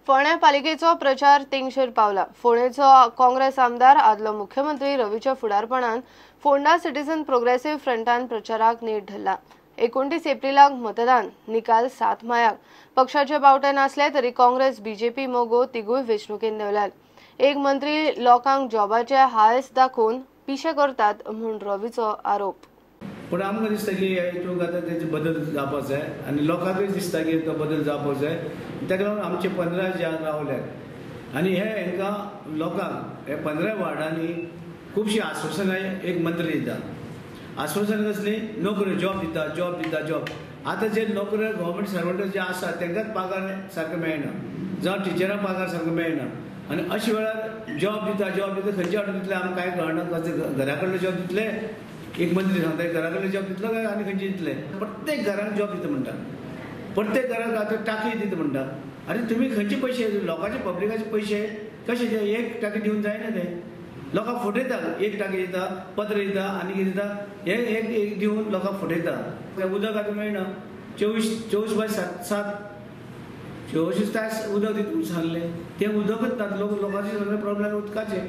फोंड्या पालिकेचो प्रचार तेंगशेर पावला. फोंडेचो काँग्रेस आमदार आदलो मुख्यमंत्री रवीच्या फुडारपणान फोंडा सिटीझन प्रोग्रेसिव्ह फ्रंटान प्रचाराक नेट धरला. 29 एप्रिलाक मतदान, निकाल 7 मायाक. पक्षाचे बावटे नासले तरी काँग्रेस, बीजेपी, मगो तिगूय वेंचणुकेन देंवल्यात. एक मंत्री लोकांक जॉबाचे हांयस दाखोवन पिशे करतात म्हूण रवीचो आरोप. पूण आमकां दिसता की हितूंत आतां तेजे बदल जावपाक जाय आनी लोकांकूय दिसता की तो बदल जावपाक जाय. ताका लागून आमचे 15 जे रावल्यात आनी हे हांकां लोकांक हे 15 वार्डांनी खुबशीं आश्वासनां एक मंत्री दिता. आश्वासनां कसलीं? नोकऱ्यो, जॉब दिता, जॉब दिता, जॉब. आतां जे नोकऱ्यो गव्हर्मेंट सर्वंट जे आसा तांकांच पगार सारको मेळना, जावं टिचरांक पगार सारको मेळना. आनी अशे वेळार जॉब दिता, जॉब दिता, खंयच्या वाटेन दितले आमकां कांय कळना. घरा कडलो जॉब दितले, एक मंत्री सांगता घरा कडले जॉब दितलो काय आनी खंयचे दितले? प्रत्येक घरान जॉब दिता म्हणटा, प्रत्येक घरान आतां टाकी दिता म्हणटा. आनी तुमी खंयचे पयशे, लोकांचे पब्लिकाचे पयशे कशे ते एक टाकी दिवन जायना, ते लोकांक फटयता. एक टाकी दिता, पत्र दिता आनी कितें दिता, हे एक एक दिवन लोकांक फटयता. उदक आतां मेळना, 24/7 24 तास उदक दिता सांगलें, तें उदकच ना. लोक लोकांचे सगळे प्रॉब्लेम उदकाचे.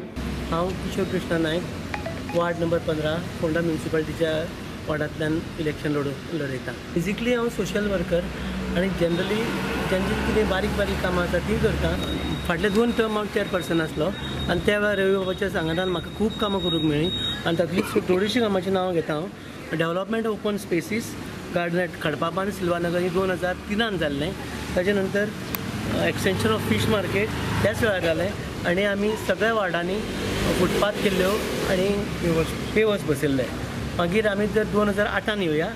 हांव किशोर कृष्णा नायक, वार्ड नंबर 15 फोंडा म्युनिसिपालिटीच्या वॉर्डांतल्यान इलेक्शन लढयता. बेजिकली हांव सोशल वर्कर आनी जनरली जांची कितें बारीक बारीक कामां आसा तीं करता. फाटले 2 टर्म हांव चेअरपर्सन आसलो आनी त्या वेळार रवी बाबाच्या सांगातान म्हाका खूब कामां करूंक मेळ्ळीं आनी तातूंतलीं थोडीशीं कामाचीं नांवां घेता हांव. Development open spaces garden at Khadpapa आनी सिल्वानगर ही 2003 जाल्लें. ताजे नंतर एक्सटेंशन ऑफ फीश मार्केट त्याच वेळार जालें आनी आमी सगळ्या वार्डांनी फुटपाथ केल्ल्यो आनी पेवर्स बसयल्ले. मागीर आमी जर 2008 येवया,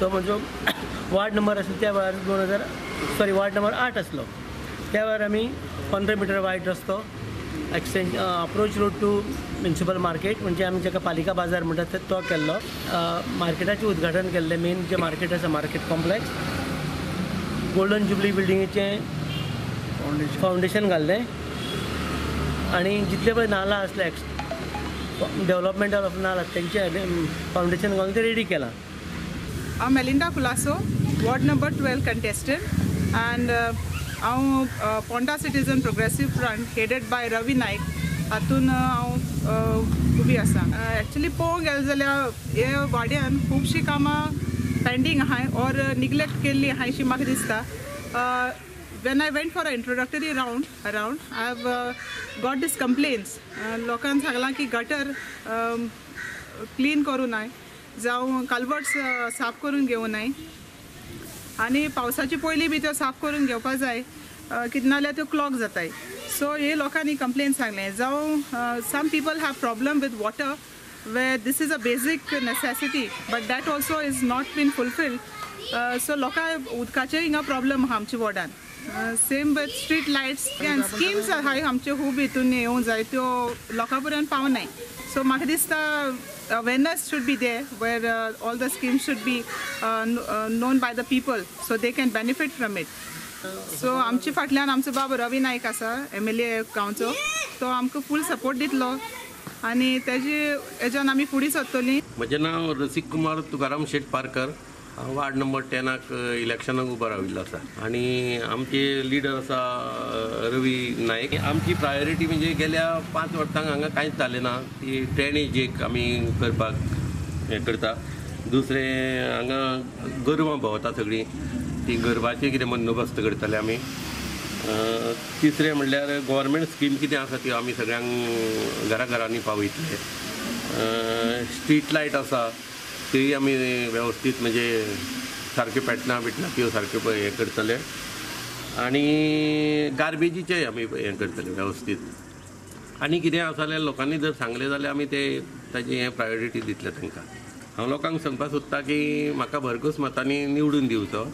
तो म्हजो वार्ड नंबर आसलो त्या वेळार वार्ड नंबर 8 आसलो. त्या वेळार आमी 15 मिटर वायड रस्तो, extension approach road to municipal market म्हणजे आमी जाका पालिका बाजार म्हणटात तो केल्लो. मार्केटाचें उद्घाटन केल्लें, मेन जें मार्केट आसा मार्केट कॉम्प्लेक्स, गोल्डन जुबली बिल्डिंगेचें फावंडेशन घाल्लें आनी जितले पळय नाला आसले डेवलपमेंट ऑफ नाला तेंचे फावंडेशन घालून ते रेडी केलां. हांव Melinda Colaco, ward number 12 contestant and हांव Ponda citizen progressive front headed by Ravi Naik हातून हांव उबी आसा. एक्चुली पळोवंक गेलें जाल्यार हे वाड्यान खुबशीं कामां पेंडींग आहाय ऑर निग्लेक्ट केल्ली आहाय अशी म्हाका दिसता. When I went for an introductory round around, I have got these complaints. लोकांनी सांगलां की गटर क्लीन करूं नाय, जावं कल्वर्ट्स साफ करून घेवं नाय आनी पावसाचे पयलीं बी त्यो साफ करून घेवपा जाय, कितें नाल्यार त्यो क्लॉग जाताय. सो हे लोकांनी कंप्लेन सांगलें. जावं some people have problem with water where this is a basic necessity but that also is not been fulfilled. So लोकांक उदकाचे हिंगा प्रॉब्लम आहा आमच्या वॉर्डान. Same with street lights and schemes आहाय आमच्यो खूब हितून येवंक जाय, त्यो लोकां पर्यंत पावनाय. सो म्हाका दिसता awareness should be there where all the schemes should be known by the people so they can benefit from it. So आमचे फाटल्यान आमचो बाब रवी नायक आसा, MLA गांवचो, तो आमकां फूल सपोर्ट दितलो आनी तेजे हेज्यान आमी फुडें सरतलीं. म्हजें नांव रसीक कुमार तुकाराम शेट पारकर. हांव वार्ड नंबर 10 इलेक्शनाक उबो राविल्लो आसा आनी आमचे लिडर आसा रवी नायक. आमची प्रायोरिटी म्हणजे गेल्या 5 वर्सांक हांगा कांयच जालें ना, ती ड्रेनेज एक आमी करपाक हें करता. दुसरें हांगा गोरवां भोंवता सगळीं, ती गोरवांचें कितें बंदोबस्त करतले आमी. तिसरें म्हणल्यार गव्हर्मेंट स्कीम कितें आसा त्यो आमी सगळ्यांक घरा घरांनी पावयतले. स्ट्रीट लायट आसा तेय आमी वेवस्थीत म्हणजे सारक्यो पेटना बिटना त्यो सारक्यो हें करतले आनी गार्बेजीचेय आमी हें करतले वेवस्थीत. आनी कितें आसा जाल्यार लोकांनी जर सांगलें जाल्यार आमी ते ताजी हें प्रायोरिटी दितले तांकां. हांव लोकांक सांगपाक सोदता की म्हाका भरघोस मतांनी निवडून दिवचो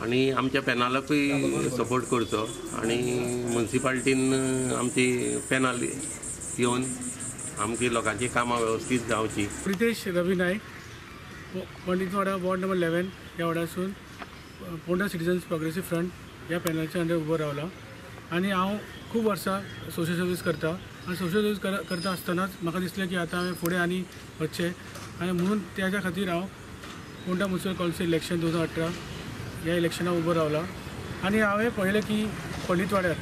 आनी आमच्या पॅनलाकूय सपोर्ट करचो आनी मुन्सिपाल्टीन आमची पॅनल येवन आमची लोकांची कामां वेवस्थीत जावची. प्रितेश रवी नायक, पंडितवाडा वॉर्ड नंबर 11 ह्या वॉर्डासून पोंडा सिटीजन्स प्रोग्रेसिव्ह फ्रंट ह्या पॅनलाच्या अंडर उबो रावला आनी हांव खूब वर्सां सोशल सर्वीस करता आनी सोशल सर्वीस करता आसतनाच म्हाका दिसलें की आतां हांवें फुडें आनी वचचें आनी म्हणून त्याच्या खातीर हांव पोंडा म्युनिसिपल कावन्सील इलेक्शन 2018 ह्या इलेक्शनाक उबो रावला आनी हांवें पळयलें की पंडितवाड्यार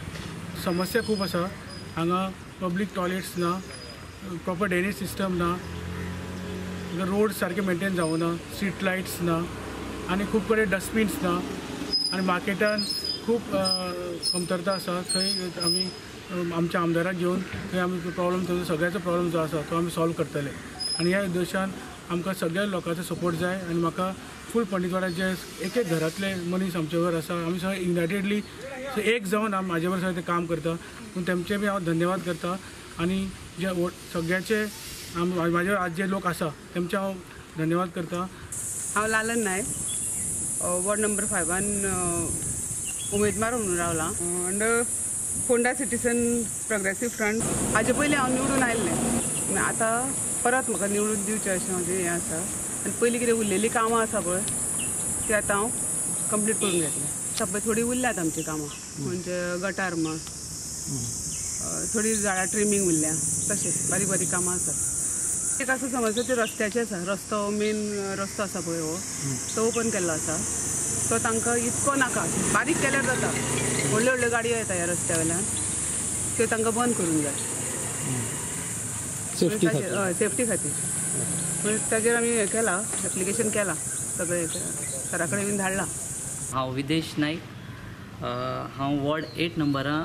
समस्या खूब आसा. हांगा पब्लीक टॉयलेट्स ना, प्रॉपर ड्रेनेज सिस्टम ना, रोड सारके मेंटेन जावना, स्ट्रीट लायट्स ना आनी खूब कडेन डस्टबीन्स ना आनी मार्केटान खूब कमतरता आसा. थंय आमी आमच्या आमदाराक घेवन थंय आमी प्रॉब्लम, थंय सगळ्याचो प्रॉब्लम जो आसा तो आमी सॉल्व करतले. आनी ह्या उद्देशान आमकां सगळ्या लोकांचो सपोर्ट जाय आनी म्हाका फूल पंडितवाड्याचे एक एक घरांतले मनीस आमचे बरोबर आसा. आमी सगळे युनायटेडली एक जावन म्हाजे बरोबर सगळे ते काम करता, पूण तेमचे बी हांव धन्यवाद करता. आनी जे सगळ्याचे म्हाजे आज जे लोक आसा तेमचे हांव धन्यवाद करता. हांव लालन नायक, वॉर्ड नंबर 5 उमेदवार म्हणून रावलां under Ponda citizen progressive front. हाजे पयलीं हांव निवडून आयिल्लें, आतां परत म्हाका निवडून दिवचें अशें म्हजें हें आसा. आनी पयलीं कितें उरलेलीं कामां आसा पळय ती आतां हांव कंप्लीट करून घेतलें. सगळें थोडीं उरल्यात आमचीं कामां, म्हणजे गटार म्हण, थोडीं झाडां ट्रिमींग उरल्या, तशें बारीक बारीक कामां आसात. एक आसा समस्या ती रस्त्याची आसा. रस्तो मेन रस्तो आसा पळय हो तो ओपन केल्लो आसा, तो तांकां इतको नाका, बारीक केल्यार जाता. व्हडल्यो व्हडल्यो गाडयो येता ह्या रस्त्या वयल्यान, त्यो तांकां बंद करूंक जाय हय सेफ्टी खातीर. म्हणजे ताजेर आमी हें केलां, एप्लिकेशन केलां, सगळें सरा कडेन बीन धाडलां. हांव विदेश नायक, हांव वॉर्ड 8 नंबरा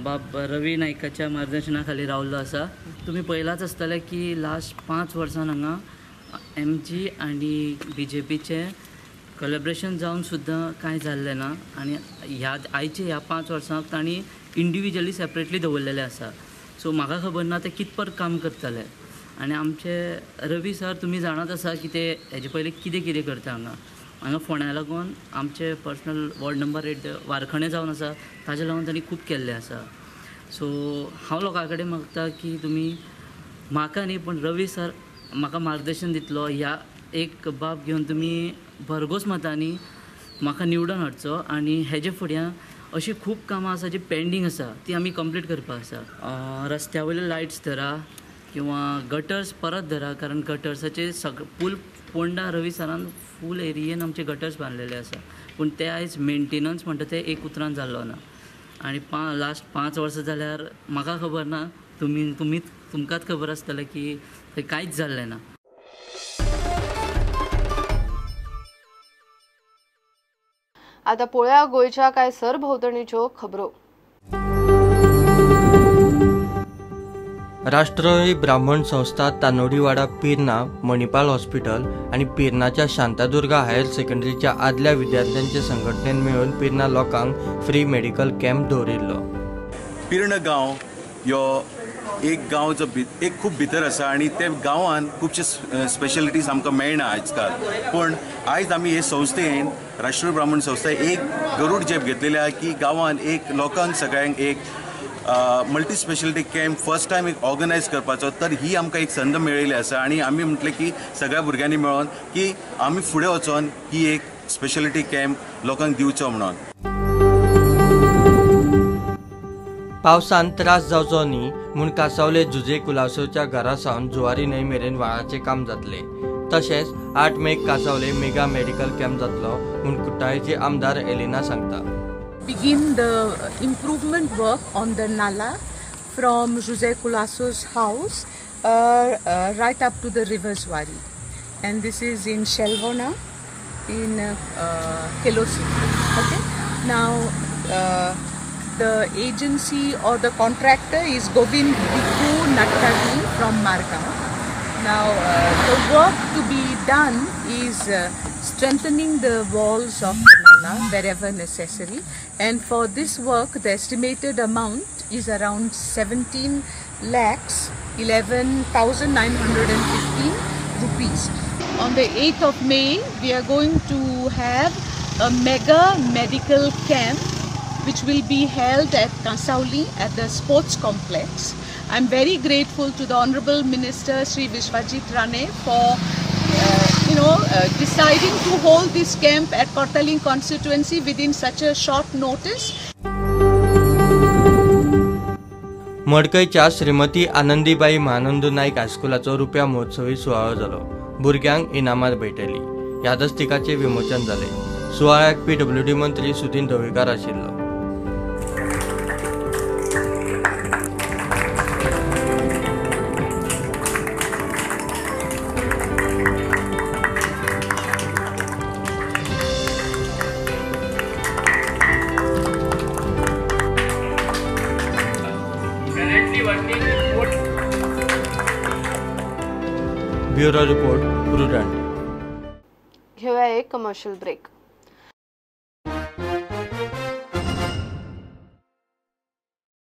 बाब रवी नायकाच्या मार्गदर्शना खाली रावल्लो आसा. तुमी पळयलाच आसतलें की लास्ट 5 वर्सान हांगा एम जी आनी बी जे पीचें कॉलेब्रेशन जावन सुद्दां कांय जाल्लें ना आनी ह्या आयचे ह्या 5 वर्सांक तांणी इंडिविज्युअली सेपरेटली दवरलेलें आसा. सो म्हाका खबर ना ते कितपर काम करतले. आनी आमचे रवी सर तुमी जाणात आसा की ते हेजे पयलीं कितें कितें करता. हांगा हांगा फोंड्या लागून आमचे पर्सनल वॉर्ड नंबर 8 वारखणे जावन आसा, ताजे लागून तांणी खूब केल्लें आसा. सो हांव लोकां कडेन मागता की तुमी म्हाका न्ही पूण रवी सर म्हाका मार्गदर्शन दितलो ह्या एक बाब घेवन तुमी भरघोस मतांनी म्हाका निवडून हाडचो. आनी हेजे फुड्यां अशीं खूब कामां आसा जी पेंडींग आसा ती आमी कंप्लीट करपाक आसा. रस्त्या वयले लायट्स धरा किंवा गटर्स परत धरा, कारण गटर्साचे सग पूल पोंडा रवी सरान फूल एरियेन आमचे गटर्स बांदलेले आसा, पूण ते आयज मेंटेनन्स म्हणटा ते एक उतरान जाल्लो ना. आनी लास्ट 5 वर्सां जाल्यार म्हाका खबर ना, तुमी तुमकांच खबर आसतलें की थंय कांयच जाल्लें ना. आता पळोवया गोंयच्या कांय सरभोंवतणीच्यो खबरो. राष्ट्रीय ब्राह्मण संस्था तानोडीवाडा पिर्ना मणिपाल हॉस्पिटल आनी पिर्नाच्या शांतादुर्गा हायर सेकंडरीच्या आदल्या विद्यार्थ्यांचे संघटनेन मेळून पिर्ना लोकांक फ्री मेडिकल कॅम्प दवरिल्लो. पिर्ण गांव यो एक गांव जो एक खूब भितर आसा आनी ते गांवान खुबशे स्पेशलिटीज आमकां मेळना आजकाल. पूण आयज आमी हे संस्थेन राष्ट्रीय ब्राह्मण संस्था एक गरूड झेप घेतलेली आहा की गांवान एक लोकांक सगळ्यांक एक multi speciality camp first time एक ऑर्गनायज करपाचो, तर ही आमकां एक संद मेळिल्ली आसा. आनी आमी म्हटलें की सगळ्या भुरग्यांनी मेळोन की आमी फुडें वचोन ही एक स्पेशलिटी कॅम्प लोकांक दिवचो म्हणून. पावसान त्रास जावचो न्ही म्हूण कासावले जुजे कुलासोच्या घरा सावन जुवारी न्हंय मेरेन व्हाळाचें काम जातलें. तशेंच 8 मेक कासावले मेगा मेडिकल कॅम्प जातलो म्हूण कुट्टाळेचे आमदार एलिना सांगता. Begin the improvement work on the nala from Jose Colaco's house right up to the river Zuari, and this is in Shelvona in Kelosi. Okay, now the agency or the contractor is Govind Bhiku Natkani from Margao. Now the work to be done is strengthening the walls of the nala wherever necessary, and for this work the estimated amount is around 17,11,915 rupees. On the 8th of May we are going to have a mega medical camp which will be held at Kasauli at the sports complex. I am very grateful to the Honorable Minister Shri Vishwajit Rane for deciding to hold this camp at Cortalim constituency within such a short notice. मडकयच्या श्रीमती आनंदीबाई महानंदू नाईक हायस्कुलाचो रुप्या महोत्सवी सुवाळो जालो. भुरग्यांक इनामां भेटयली. यादस्तिकाचें विमोचन जालें. सुवाळ्याक PWD मंत्री सुदिन ढवळीकार आशिल्लो. Bureau report, Prudent. घेऊया एक कमर्शियल ब्रेक.